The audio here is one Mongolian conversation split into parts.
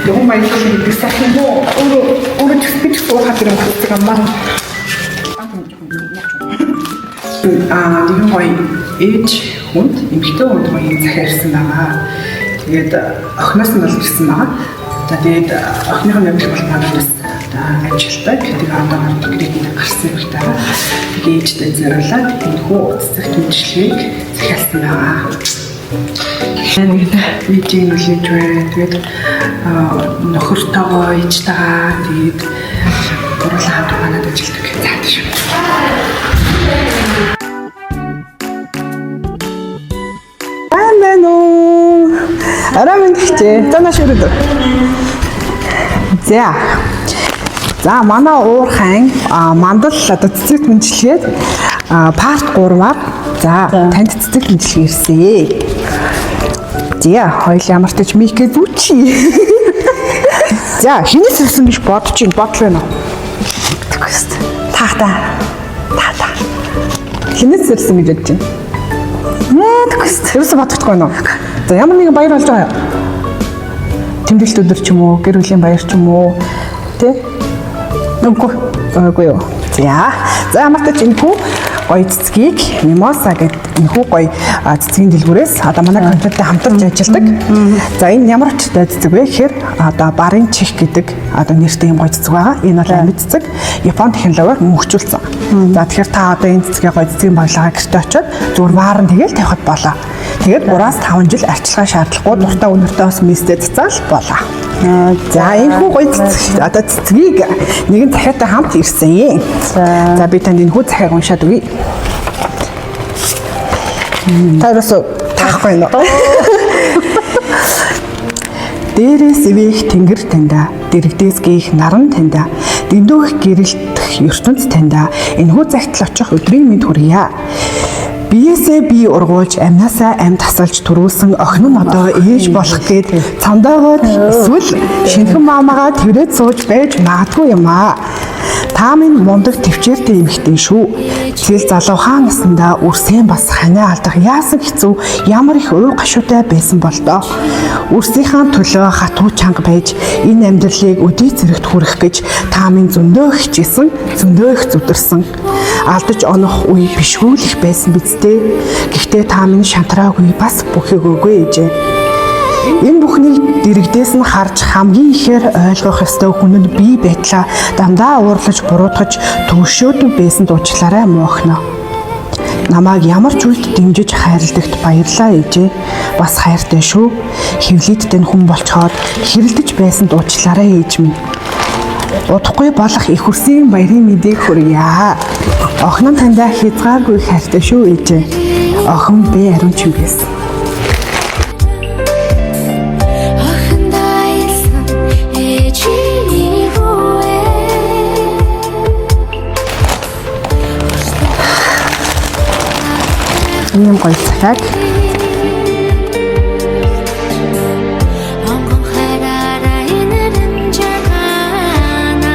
Хүн баярлал гэдэг сайхан юм уу? Өөрөө өөрөө ч би ч уурхаад ирэн цэцэг аммаар. Нэгэн гоё ээж хүнд, эмэгтэй хүнд гоё юм захиа ирсэн байгаа. Тэгээд охиноос нь бол ирсэн байгаа. За тэгээд охиных нь амьдрал бол манайд бас одоо ажилтдаг. Тэгээд одоо декретэнд гарсан эмэгтэй байгаа. Тэгээд ээжтэй зориулаад энэхүү цэцэгт мэндчилгээг захиалсан байгаа. Нэг ээжийг нүлээж байна. Тэгээд нөхөртөөгөө ээжтэйгээ тэгээд гурлаа хамт манад ажилтдаг. За тийш. Сайн байна уу? Арай минь хичээ. За нааш өрөөд. За. За манай уурхайн мандал одоо цэцэгт мэндчилгээд part 3-аар за танд цэцэгт мэндчилгээ ирсэн. За хоёул ямар ч тач микэ зүчи. За хинээс ирсэн гэж бодож чинь бодол байна уу? Таата. Таата. Хинээс ирсэн гэж бодож чинь. Мэдгүй шүү. Ерөөсө бодохдохгүй нөө. За ямар нэгэн баяр болж байгаа юу? Тэмдэглэлт өдөр ч юм уу, гэр бүлийн баяр ч юм уу, тэ? Үгүй. Үгүй юу. За. За ямар ч тач энэхүү гоё цэцгийг Mimosa гэдэг энэхүү гоё цэцгийн дэлгүүрээс одоо манай контенттай хамтарч ажилладаг. За энэ ямар учиртай цэцэг вэ гэхээр одоо барын чих гэдэг одоо нэртэй юм гоё цэцэг байгаа. Энэ бол амьд цэцэг. Япон технологиор мөнхжүүлсэн. За тэгэхээр та одоо энэ цэцгээ гоё цэцгийн бойлогоо гэрте очиод зүгээр ваарн тэгэл тавихад болоо. Тэгээд 3-5 жил арчилгаа шаардлагагүй дуртай үнэртэй бас мэстэй цэцэл болоо. За энэ хүү гоё цэцэг одоо цэцгийг нэгэн захиатай хамт ирсэн. За. За би танд энэ хүү захиаг уншаад өгье. Та ерөөсөө таахгүй нөө. Дээрээс ивэх тэнгэр таньда, дэрэгдээс гээх наран таньда, дэндүүх гэрэлтэх ертөнц таньда, энэхүү загтал очих өдрийн мэнд хүргье. Биесээ би ургуулж, амнаасаа ам тасалж төрүүлсэн охин нь одоо ээж болох гээд цамдаагоод эсвэл шинэхэн маамагаа тэрээд сууж байж магадгүй юм аа. Та минь мундаг төвчээртэй эмэгтэй шүү. Цэл залуу хаан насандаа үрсэн бас ханиа алдах яасан хэцүү ямар их уй гашуутай байсан бол доо. Үрсийнхаа төлөө хатуу чанга байж энэ амьдралыг өдий зэрэгт хүрэх гэж та минь зөндөө хичээсэн, зөндөө их зүдэрсэн. Алдаж онох үе бишгүй л их байсан биз дээ. Гэхдээ та минь шантраагүй бас бүхэгөөгүй ээжээ. Энэ бүхнийг дэрэгдээс нь харж хамгийн ихээр ойлгох ёстой хүн нь би байтлаа дандаа уурлаж буруутгаж төвшөөдөг байсан дуучлаарай муу охиноо. Намайг ямар ч үед дэмжиж хайрладагт баярлаа ээжээ. Бас хайртай шүү. Хевлийдтэй нь хүн болцоход хэрэлдэж байсан дуучлаарай ээж минь. Удахгүй болох их хүрсийн баярын мэдээг хүргье. Охин нь таньдаа хязгааргүй хайртай шүү ээжээ. Охин би ариун чимгээс. Охиндоо хэлсэн ээжийн хүүэ. Ийм гоё захиаг Онгон хараараа инэрэн жаргана.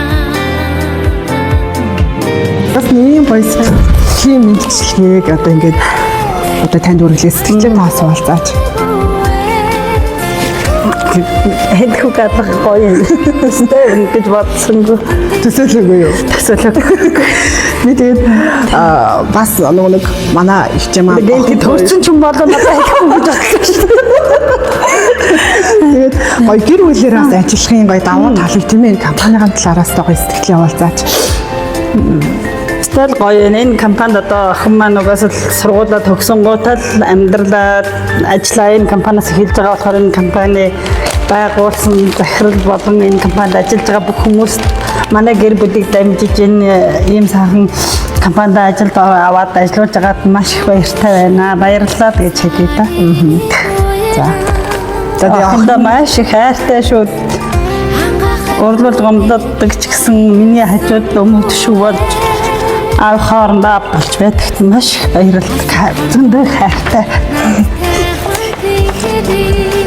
Бас нэг ийм гоё сэтгэлийн мэндчилгээг одоо ингээд одоо танд үргэлжлээ сэтгэлээ та суулзаач. Энэхүү гадах гоё юм. Өстэй гэж бодсонгүй. Төсөөлөөгүй юу? Төсөөлөөгүй. Би тэгээд бас нөгөө нэг манай их чимаа Тэгээд төрсөн ч юм болоо надад хэлэхгүй гэж бодсон шүү дээ. Тэгээд гоё гэр бүлээр бас ажиллахын гоё давуу талыг тийм ээ компанийн талаараас та гоё сэтгэлээ явуулзаач. Өстэй л гоё юм. Энэ компанид одоо охин маань угаасаа л сургуулаа төгсөнгүүтэл л амьдралаа ажиллаа энэ компаниас эхэлж байгаа болохоор энэ компани байгуулсан захирал болон энэ компанид ажиллаж байгаа бүх хүмүүст манай гэр бүлийг дамжиж энэ ийм сайхан компанид ажилд аваад ажиллуулж байгаад маш их баяртай байна. Баярлалаа гэж хэлье да. За. За тэгээд Охиндоо маш их хайртай шүү. Урлал гомдоддаг ч гэсэн миний хажууд өмнө төшөг болж аав хоорондоо ав болж байдагт маш их баярлалаа. Зөндөө хайртай.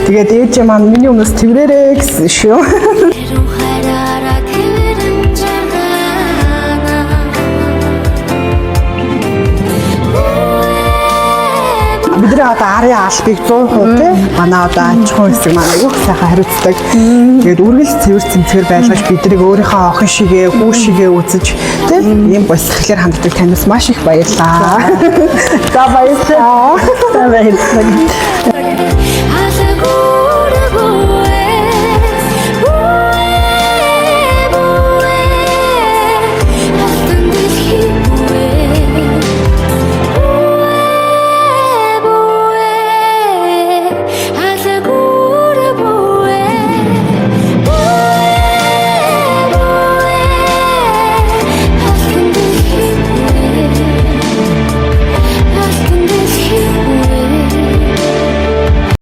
Тэгээд ээж маань миний өмнөөс тэрээрээ гэсэн шүү. Ариун хараараа тэрэн жаргана. Бидний одоо арын албыг 100% тий манай одоо аж ахуйн хэсэг маань аюух сайхан хариуцдаг. Тэгээд үргэлж цэвэр цэмцгэр байлгаж биднийг өөрийнхөө охин шигээ, хүү шигээ үзэж тий ийм гоё сэтгэлээр ханддаг танаас маш их баярлалаа. За, баярлалаа. За, баярлалаа.